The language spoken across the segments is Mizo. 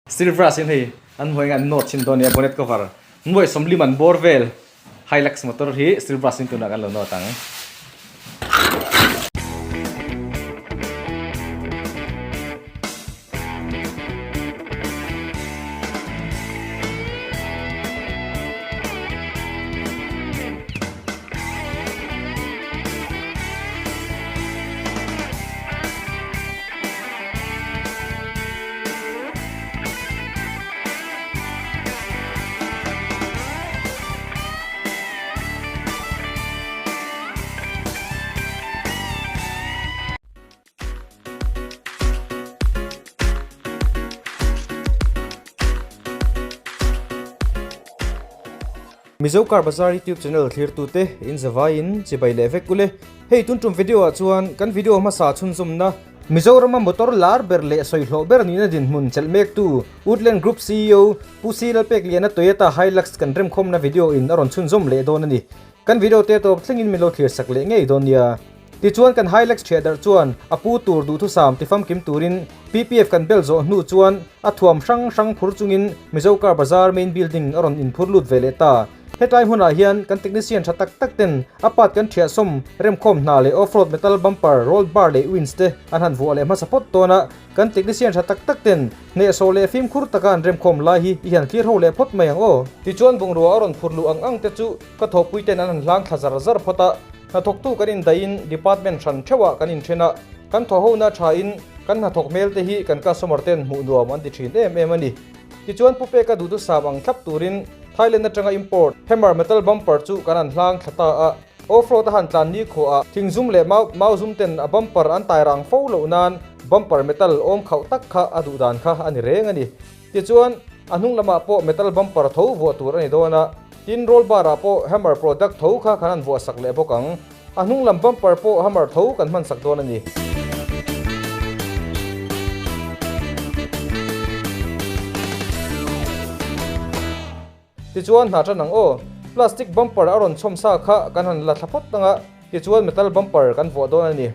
Steel brush in hei an hmuh eng an nawt chhin dawn a nia bonnet cover nuaih sawmlim an bawr vel Hilux motor hi steel brush in tunah kan lo nawt ang. Mizo Car Bazaar YouTube channel thlirtute in zavaiin chibai leh vek ule. Hei tun tum video ah chuan kan video hmasa chhunzawmna Mizorama motor lar ber leh sawihlawh ber nihna dinhmun chelh mektu Woodland Group ceo Pu Si Lalpekliana Toyota Hilux kan remkhawmna video in a rawn chhunzawm leh dawn a ni. Kan video te tawp thlengin min lo thlir sak leh ngei dawn nia. Tichuan kan Hilux thiah darh chuan a pu tur duhthusam tifamkim turin PPF kan bel zawh hnu chuan a thuam hrang hrang phur chungin Mizo Car Bazaar main building a rawn inphur lut ve leh ta. Hetlai hmunah hian kan technician tha tak tak ten a part kan thiah sawm remkhawm hna leh off-road metal bumper, roll bar leh winch te an han vuah leh hmasa phawt dawn a. Kan technician tha tak tak ten hnehsawh leh fimkhur taka an remkhawm lai hi i han clear ho leh phawt mai ang aw. Tichuan bungrua a rawn phur luh ang ang te chu ka thawhpui ten an han hlang thla zar zar phawt a. Hnathawktu kan indaihin department hran theuhah kan inthen a, kan thawhhona thain kan hnathawk hmel te hi kan customer ten hmuh nuam an ti thin em em a ni. Tichuan Pu Peka duhthusam ang thlap turin Thailand atanga import Hammer metal bumper chu kan han hlang thla ta a, off-road a han tlan ni khuaah thing zum leh mau mau zum ten a bumper an tai rang fo loh nan bumper metal awm khauh tak kha a duh dan kha a ni reng a ni. Tichuan a hnung lamah pawh metal bumper tho vuah tur a ni dawn a, tin roll bar ah pawh Hammer product tho kha kan han vuah sak leh bawk ang. A hnung lam bumper pawh hammer tho kan hman sak dawn a ni. Tichuan hna tan ang aw. Plastic bumper a rawn chhawm sa kha kan han la thla phawt ang a, tichuan metal bumper kan vuah dawn a ni.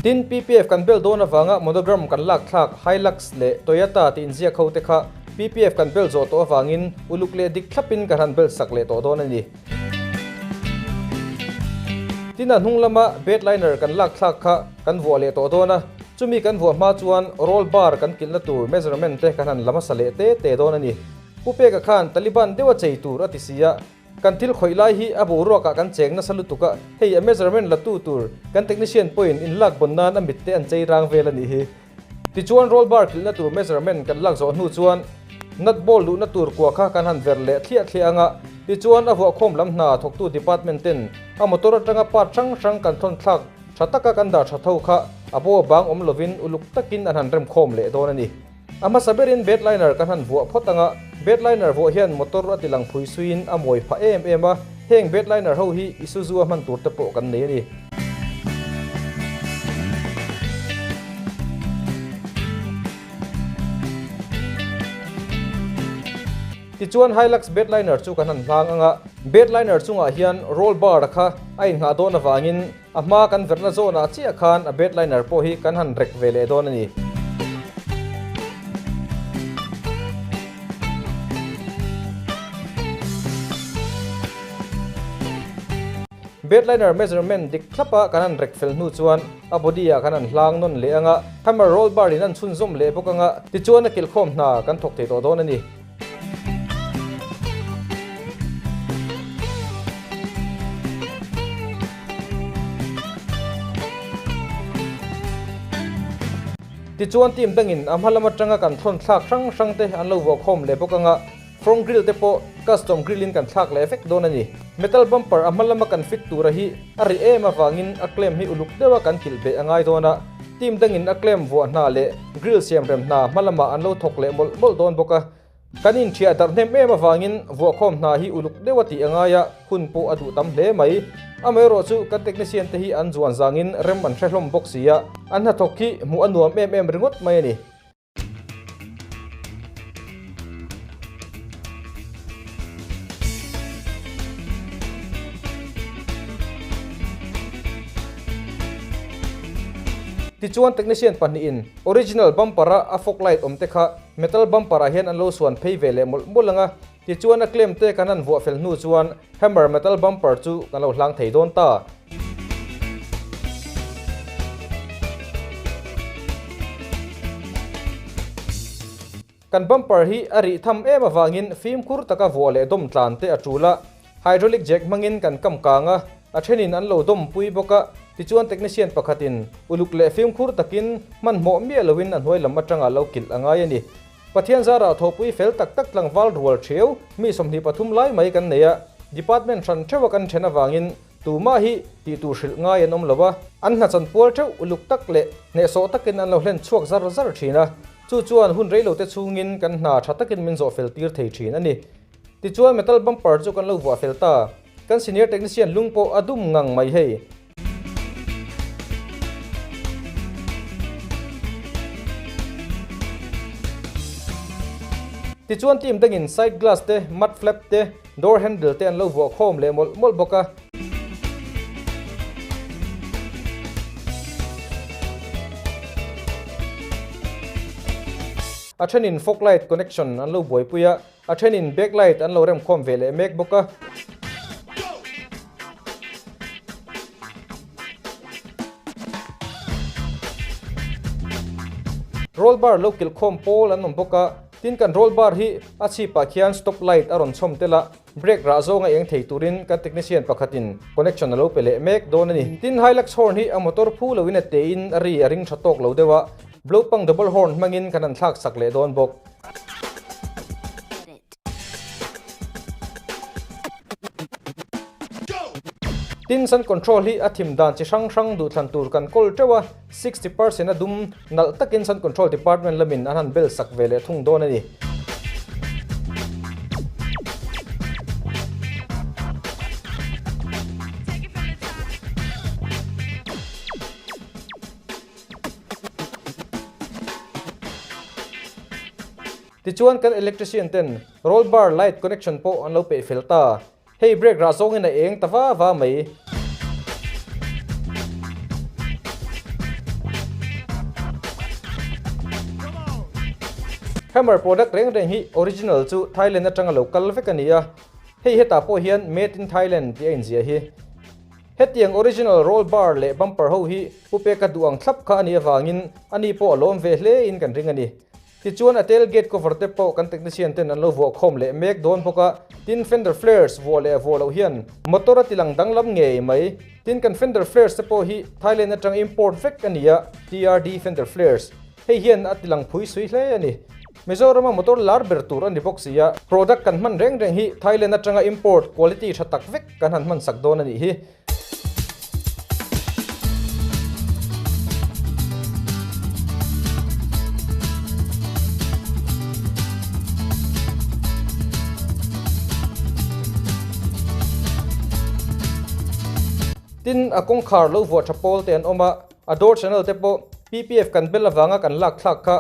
Tin, PPF kan bel dawn avanga monogram kan lak thlak Hilux leh Toyota tih inziak ho te kha PPF kan bel zawh tawh avangin uluk leh dik thlapin kan han bel sak leh tawh dawn a ni. Tin a hnung lama bed liner kan lak thlak kha kan vuah leh tawh dawn a, chumi kan vuah hma chuan roll bar kan kilhna tur measurement te kan han la hmasa leh te te dawn a ni. Pu Peka khan Taliban deuha chei tur a ti si a, kan thil khawih lai hi a boruakah kan cheng nasa lutuk a, hei a measurement la tu tur kan technician pawhin inlak bawn nan a mit te an chei rang vel a nih hi. Tichuan roll bar kilhna tur measurement kan lak zawh hnu chuan nut ball luhna tur kua kha kan han ver leh thliah thliah ang a, tichuan a vuahkhawm lam hna thawktu department ten a motor atanga part hrang hrang kan thawn thlak tha taka kan dah tha tho kha a bo a bang awm lovin uluk takin an han remkhawm leh dawn a ni. A hmasa berin bed liner kan han vuah phawt ang a, bed liner vuah hian motor a tilang phui suiin a mawi phah em em a, heng bed liner ho hi Isuzu a hman tur te pawh kan nei a ni. Tichuan Hilux bed liner chu kan han hlang ang a, bed liner chungah hian roll bar a kha a inngah dawn avangin a hma kan verhna zawnah chiah khan a bed liner pawh hi kan han rek ve leh dawn a ni. Bed liner measurement dik thlap a kan han rek fel hnu chuan a body ah kan han hlang nawn leh ang a, hammer roll bar in an chhunzawm leh bawk ang a, tichuan a kilhkhawm hna kan thawk thei tawh dawn a ni. Tichuan team dangin a hma lam atanga kan thawn thlak hrang hrang te an lo vuahkhawm leh bawk ang a, Front grill te pawh custom grill in kan thlak leh vek dawn a ni. Metal bumper a hma lama kan fit tura hi a ri em avangin a clamp hi uluk deuha kan kilh beh a ngai dawn a. Team dangin a clamp vuah hna leh grill siam rem hna hma lamah an lo thawk leh mawlh mawlh dawn bawk a. Kan inthiah darh hnem em avangin vuahkhawm hna hi uluk deuha tih a ngai a, hun pawh a duh tam hle mai. Amaherawh chu kan technician te hi an zuan zangin rem an hre hlawm bawk si a, an hnathawk hi hmuh a nuam em em ringawt mai a ni. Tichuan technician pahnihin original bumper a a fog light awm te kha metal bumper ah hian an lo suan phei ve leh mawlh mawlh ang a. Tichuan a clamp te kan han vuah fel hnu chuan hammer metal bumper chu kan lo hlang thei dawn ta. Kan bumper hi a rih tham em avangin fimkhur taka vuah leh dawm tlan te a tul a, hydraulic jack hmangin kan kam kang a, a thenin an lo dawm pui bawk a, tichuan technician pakhatin uluk leh fimkhur takin hmanhmawh miah loin a hnuai lam atanga lo kilh a ngai a ni. Pathian zarah thawhpui fel tak tak tlangval rual theu mi 23 lai mai kan nei a, department hran theuha kan then avangin tumah hi tih tur hrilh ngai an awm lo a, an hna chanpual theuh uluk tak leh hnehsawh takin an lo hlen chhuak zar zar thin a, chu chuan hun reilo te chhungin kan hna tha takin min zawh fel tir thei thin a ni. Tichuan metal bumper chu kan lo vuah fel ta, kan senior technician lung pawh a dum ngang mai hei. Tichuan team dangin side glass te, mud flap te, door handle te an lo vuah khawm leh mawlh mawlh bawk a. A thenin fog light connection an lo buaipui a. A thenin back light an lo remkhawm ve leh mek bawk a. Roll bar lo kilh khawm pawl an awm bawk a, tin kan roll bar hi a chhipah khian stop light a rawn chhawm tel a, brake rah zawnga eng thei turin kan technician pakhatin connection a lo pe leh mek dawn a ni. Tin Hilux horn hi a motor phu loin a tein a ri a ring tha tawk lo deuh a, blow pang double horn hmangin kan han thlak sak leh dawn bawk. Tin, sun control hi a thim dan chi hrang hrang duhthlan tur kan kawl teuh a, 60% a dum nalh takin sun control department lamin an han bel sak ve leh thung dawn a ni. Tichuan kan electrician ten roll bar light connection pawh an lo peih fel ta. Hei brake rah zawngin a eng ta va va mai. Hammer product reng reng hi original chu Thailand atanga lo kal vek a ni a. Hei hetah pawh hian made in Thailand tih a inziah hi. Hetiang original roll bar leh bumper ho hi Pu Peka duh ang thlap kha a nih avangin ani pawh a lawm ve hle in kan ring a ni. Tichuan a tail gate cover te pawh kan technician ten an lo vuah khawm leh mek dawn bawk a, tin fender flares vuah leh vuah loh hian motor a ti lang danglam ngei mai. Tin kan fender flares te pawh hi Thailand atang import vek a ni a, TRD fender flares hei hian a ti lang phui sui hle a ni. Mizorama motor lar ber tur a ni bawk si a, product kan hman reng reng hi Thailand atanga import quality tha tak vek kan han hman sak dawn a nih hi. Tin, a kawngkhar lo vuah tha pawl te an awm a, a door channel te pawh PPF kan bel avanga kan lak thlak kha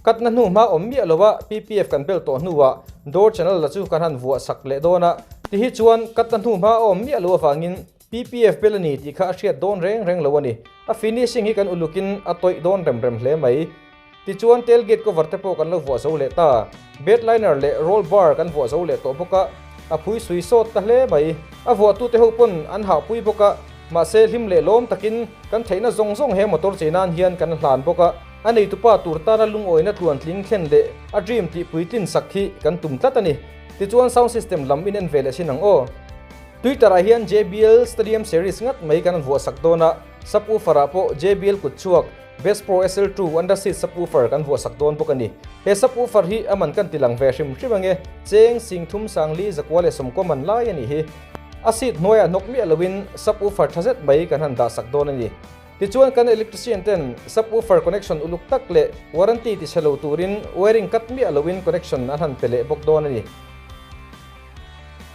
katna hnu hma awm miah lo a, PPF kan bel tawh hnuah door channel la chu kan han vuah sak leh dawn a, tihi chuan katna hnu hma a awm miah lo avangin PPF bel a ni tih kha a hriat dawn reng reng lo a ni. A finishing hi kan ulukin a tawih dawn rem rem hle mai. Tichuan tail gate cover te pawh kan lo vuah zo leh ta. Bed liner leh roll bar kan vuah zo leh tawh bawk a, a phui sui sawt ta hle mai. A vuahtute ho pawn an hahpui bawk a, mahse hlim leh lawm takin kan theihna zawng zawng he motor chei nan hian kan hlan bawk a. A neitupa tur tana lungawina tluantling thlen leh a dream tih puitlin sak hi kan tum tlat a ni. Tichuan sound system lam in en ve leh sin ang aw. Twitter ah hian JBL Stadium Series ngat mai kan vuah sak dawn a, subwoofer ah pawh JBL kut chhuak Best Pro SL2 under seat subwoofer kan vuah sak dawn bawk a ni. He subwoofer hi a man kan ti lang ve hrim hrim ange, cheng sing thum sang li zakua leh sawmkua man lai a nih hi. A seat hnuaiah hnawk miah loin subwoofer tha zet mai kan han dah sak dawn a ni. Tichuan kan electrician ten subwoofer connection uluk tak leh warranty ti chhe lo turin wiring cut miah loin connection an han pe leh bawk dawn a ni.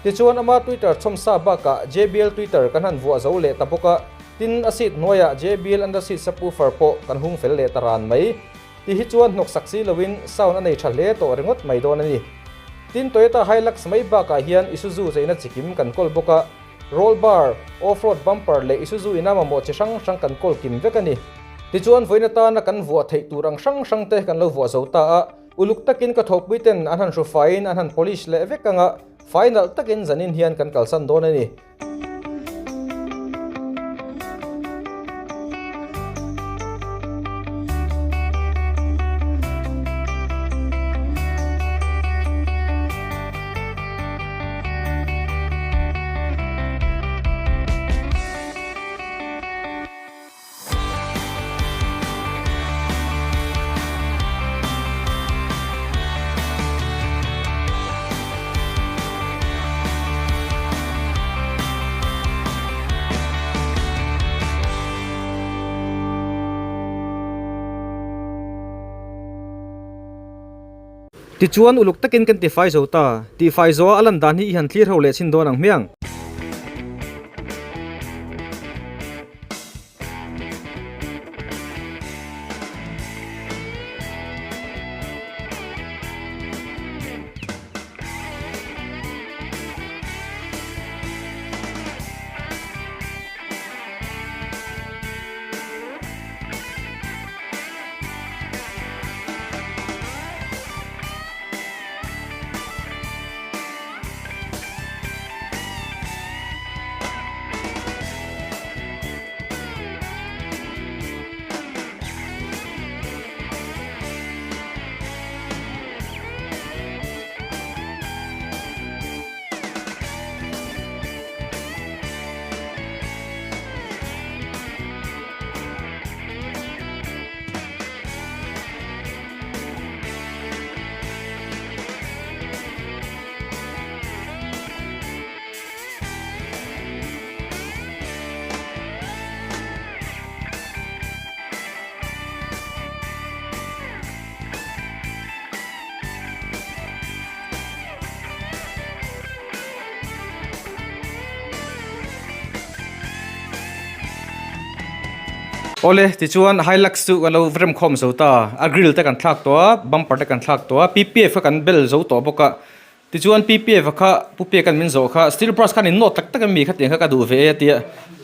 Tichuan ama Twitter chhawmsa bakah JBL Twitter kan han vuah zo leh ta bawk a, tin a seat hnuaiah JBL under seat subwoofer pawh kan hung fel leh ta ran mai. Ti hi chuan hnawk sak si loin sound a nei tha hle tawh ringawt mai dawn a ni. Tin Toyota Hilux mai bakah hian Isuzu cheina chikim kan kawl bawk a, roll bar, off road bumper leh Isuzu ina mamawh chi hrang hrang kan kawl kim vek a ni. Tichuan vawiin atana kan vuah theih tur ang hrang hrang te kan lo vuah zo ta a, uluk takin ka thawhpui ten an han hru faiin an han polish leh vek anga fai nalh takin zanin hian kan kalsan dawn a ni. Tichuan uluk takin kan tifai zo ta. Tihfai zawha a lan dan hi i han thlir ho leh chhin dawn ang hmiang. Awle tichuan Hilux chu ka lo remkhawm zo ta a grill te kan thlak tawh a bumper te kan thlak tawh a P_P_F kha kan bel zo tawh bawk a tichuan P_P_F kha Pu Peka'n min zawh kha steel brush khan in nawt tak tak em mi khatiang kha ka duh ve e a tia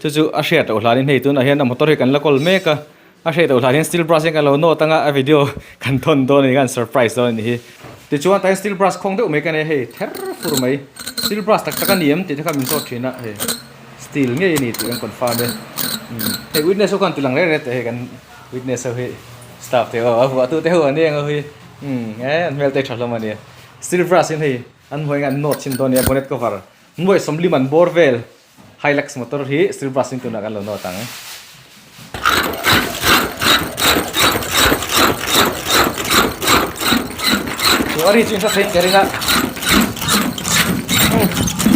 chu chu a hriat loh hlanin hei tunah hian a motor hi kan la kawl mek a a hriat loh hlanin steel brush hian kan lo nawt anga a video kan thawn dawn a ni khan surprise dawn a nih hi tichuan tah hian steel brush khawng deuh mai ka nei a hei ther fur mai steel brush tak tak a ni em tih te kha min zawt thin a hei. Steel ngei a ni tih kan confirm e. Hei witness ho khan ti lang reng reng teh hei kan witness ho hi staff te aw a vuah tu te ho an ni ang ho hi umm e an hmel te tha hlawm a nia. Steel brush in hei an hmuh eng an nawt chhin dawn a nia bonnet cover nuaih sawmlim an bawr vel Hilux motor hi steel brush in tunah kan lo nawt ang. Chu a ri chu in hre thei ker in a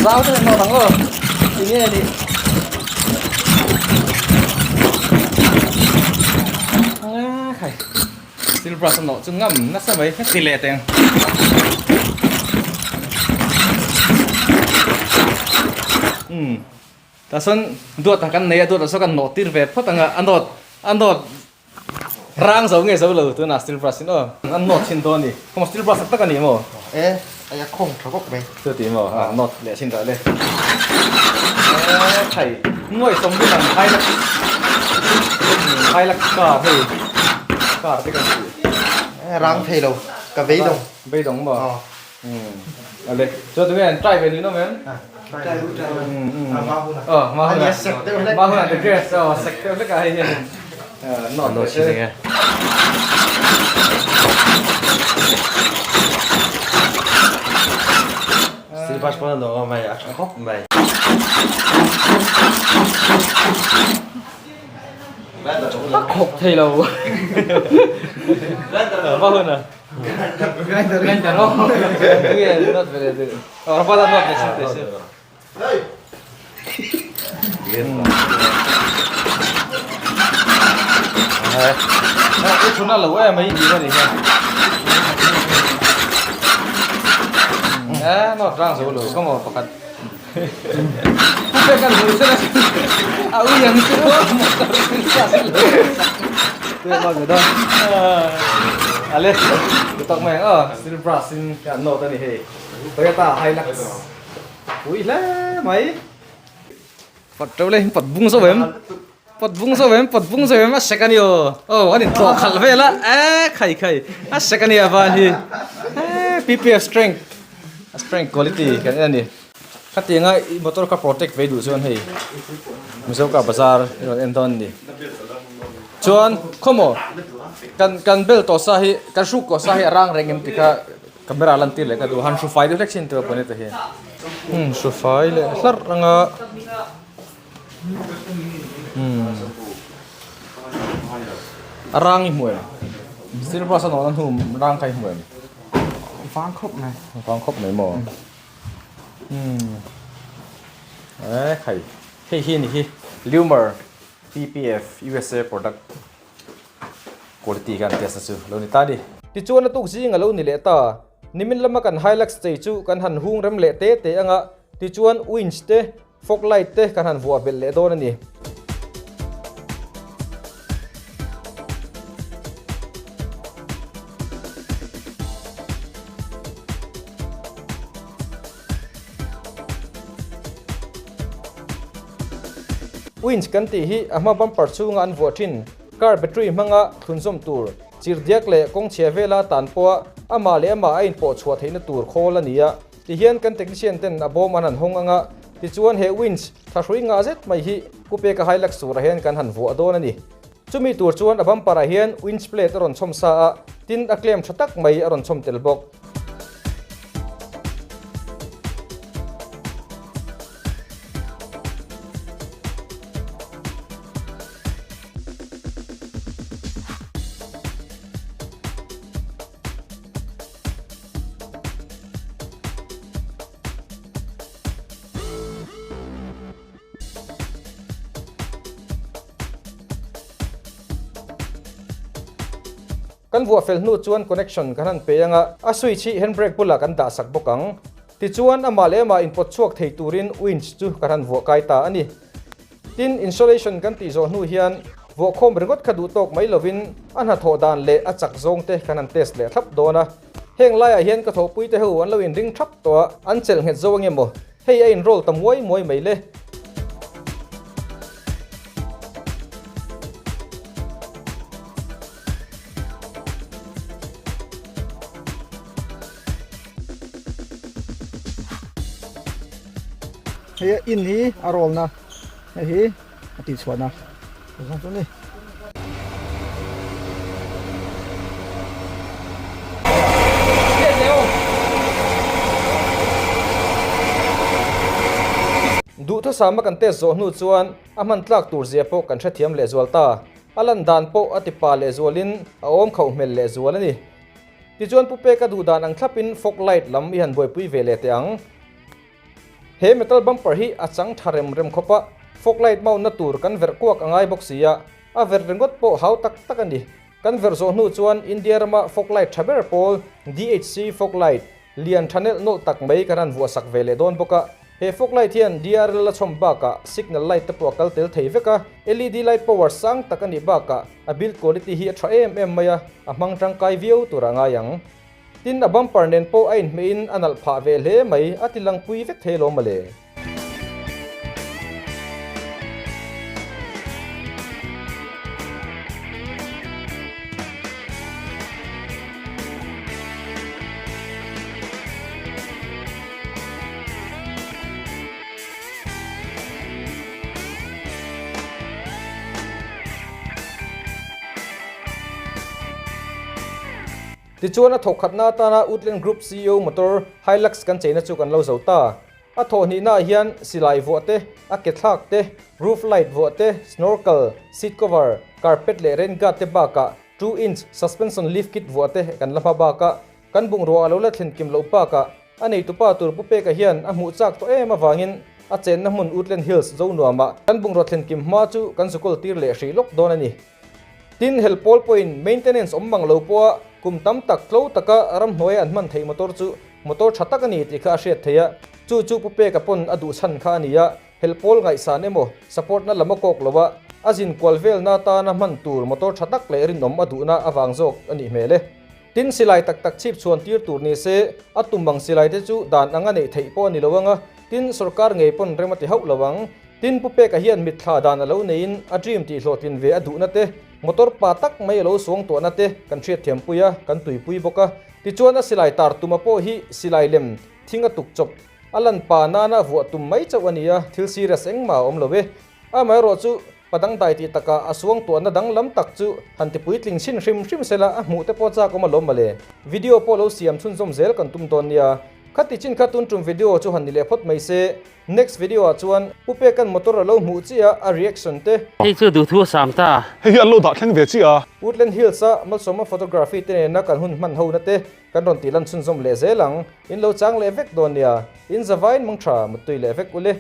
zau deuh in nawt ang aw tinge ni khai steel brush a nawh chu ngam nasa mai heti leh teng umm Tah sawn duat ah kan nei a, duat ah sawn kan nawh tir ve phawt ang a, a nawt a nawt rang zo nge zo lo tunah steel brush in aw an nawt thin dawn a ni, kawng steel brush tak tak a ni maw? E a khawng tha bawk mai. Chu ti maw a nawt leh thin dah le. E thai nuai sawm rin ang Hilux Hilux car hei car te kan tih. E rang thei lo ka beidawng. Beidawng maw? Ale chuan tunge an try ve ni nawm em? Try u try u. A hma hunah. Aw hma hunah. Ania sek deuh hlek. Hma hunah the dress aw sek deuh hlek ah hei hian nawt Nawt teh thin se. Steel brush pawn a nawng a mai a tha khawp mai. A khawp thei lo. Hma hunah. Grinder aw. Tunge nawt ve leh duh. Aw Rafa nawt ve chhin teh se. I thuna lo em mai ni ani hian. Eh nawt rang zo lo ka maw pakhat. Pu pek an hmu sela a ui ang chu Ale tak mai ang aw steel brush in an nawt a ni hei Toyota Hilux pui hle mai pat teuh le pat bung zauh em. Pawt vung zo em, pawt vung zo em a sek a ni aw. Aw an intlawh khalh vel a, eh khai khai a sek a ni a van hi. Eh PPF strength, a strength quality kan en a ni. Khatianga i motor kha protect ve duh chuan hei Mizo car bazar i rawn en dawn a ni. Chuan khawmaw kan kan bel tawh sa hi kan hruk tawh sa hi a rang reng em tih kha camera lan tir leh ka duh. Han hru fai deuh hlek chin tur a bonnet ah hian. Umm hru fai leh hlarh anga. A rang i hmu em? Steel brush a nawhna hnu rang kha i hmu em? Vang khawp mai. Vang khawp mai maw? Eh khai hei hi a ni hi Leumer PPF USA product quality khan test na chu lo ni ta a ni. Tichuan a tuk zing a lo ni leh ta. Nimin lama kan Hilux chei chu kan han hung rem leh te te anga tichuan winch te Fog light te kan han vuah belh leh dawn a ni. Winch kan tih hi a hma bumper chhunga an vuah thin car battery hmanga thlunzawm tur chirhdiak leh kawngchhia vela tan pawha amah leh amah a inpawh chhuah theihna tur khawl a ni a. Tihian kan technician ten a bawm an han hawng anga, tichuan he winch thahrui ngah zet mai hi Pu Peka Hilux turah hian kan han vuah dawn a ni. Chumi tur chuan a bumper ah hian winch plate a rawn chhawm sa a, tin a claim tha tak mai a rawn chhawm tel bawk. Kan vuah fel hnu chuan connection kan han pe anga a switch hi handbrake bulah kan dah sak bawk ang. Tichuan amah leh amah inpawt chhuak thei turin winch chu kan han vuah kai ta a ni. Tin, insulation kan tih zawh hnu hian vuahkhawm ringawt kha duh tawk mai lovin a hnathawh dan leh a chak zawng te kan han test leh thlap dawn a. Heng laiah hian ka thawhpui te ho an lo inring thap tawh a, an chelh nghet zo ange maw? Hei a inroll ta muai muai mai le. Hei a in hi a roll na hei hi a tih chhuah na zawng chu ni. Duhthusama kan test zawh hnu chuan a hman tlak tur zia pawh kan hrethiam lehzual ta. A lan dan pawh a ti pa lehzualin a awm khauh hmel lehzual a ni. Tichuan Pu Peka duh dan ang thlapin fog light lam i han buaipui ve leh teh ang. He metal bumper hi a chang tha rem rem khawp a, fog light mount na tur kan verh kuak a ngai bawk si a, a verh ringawt pawh hau tak tak a ni. Kan verh zawh hnu chuan India rama fog light tha ber pawl DHC fog light lian tha nelh nawlh tak mai kan han vuah sak ve leh dawn bawk a. He fog light hian DRL a chhawm bakah signal light te pawh a kal tel thei vek a, LED light power sang tak a nih bakah a build quality hi a tha em em mai a, a hmang tangkai viau tur a ngai ang. Tin, a bumper nen pawh a inhmeihin a nalh phah ve hle mai, a ti langpui vek thei alawm mawle. Tichuan a thawkkhatna atana Woodland Group ceo motor Hilux kan cheina chu kan lo zo ta. A thawh hnihnaah hian silai vuah te, a ke thlak te, roof light vuah te, snorkel, seat cover, carpet leh rain guard te bakah 2 inch suspension lift kit vuah te kan la hma bakah Kan bungrua a lo la thlen kim loh bakah a neitupa tur Pu Peka hian a hmuh chak tawh em avangin a chenna hmun Woodland Hills zo nuamah kan bungrua thlen kim hma chu kan zukawl tir leh hrih lawk dawn a ni. Tin, hel pawl pawhin maintenance awm mang lo pawha kum tam tak tlo taka ramhnuaia an hman theih motor chu motor tha tak a ni tih kha a hriat theih a, chu chu Pu Peka pawn a duh chhan kha a ni a, hel pawl ngaihsan emaw support na lam a kawk lo a, a zin kual velna atana hman tur motor tha tak leh rinawm a duhna avang zawk a nih hmel e. Tin, silai tak tak chhip chhuan tir tur ni se, a tum ang silai te chu dan anga neih theih pawh a ni lo ang a, tin, sorkar ngei pawn rem a ti hauh lo ang. Tin, Pu Peka hian mitthla dan a lo neiin a dream tih hlawhtlin ve a duhna te, motor pa tak mai a lo suang tuahna te kan hriatthiampui a, kan tuipui bawk a. Tichuan a silai tar tuma pawh hi silai lem thing a tuk chawp a lan pa nana vuah tum mai chauh a ni a, thil serious engmah a awm lo e. Amaherawh chu padangdai tih takah a suang tuahna danglam tak chu han ti puitling chhin hrim hrim sela a hmuh te pawh chak awm alawm mawle. Video pawh lo siam chhunzawm zel kan tum dawn nia. Khati chin kha tun tum video chu han ni leh phawt mai se. Next video ah chuan Pu Pekan motor a lo hmuh chiah a reaction te. Hei chu duhthu a sam ta. Hei hi an lo dah thleng ve chiah a. Woodland Hills a Malsawma photography te nena kan hun hman ho na te kan rawn tih lan chhunzawm leh zel ang. In lo chang leh vek dawn nia. In zavaiin mangtha muttui leh vek ule.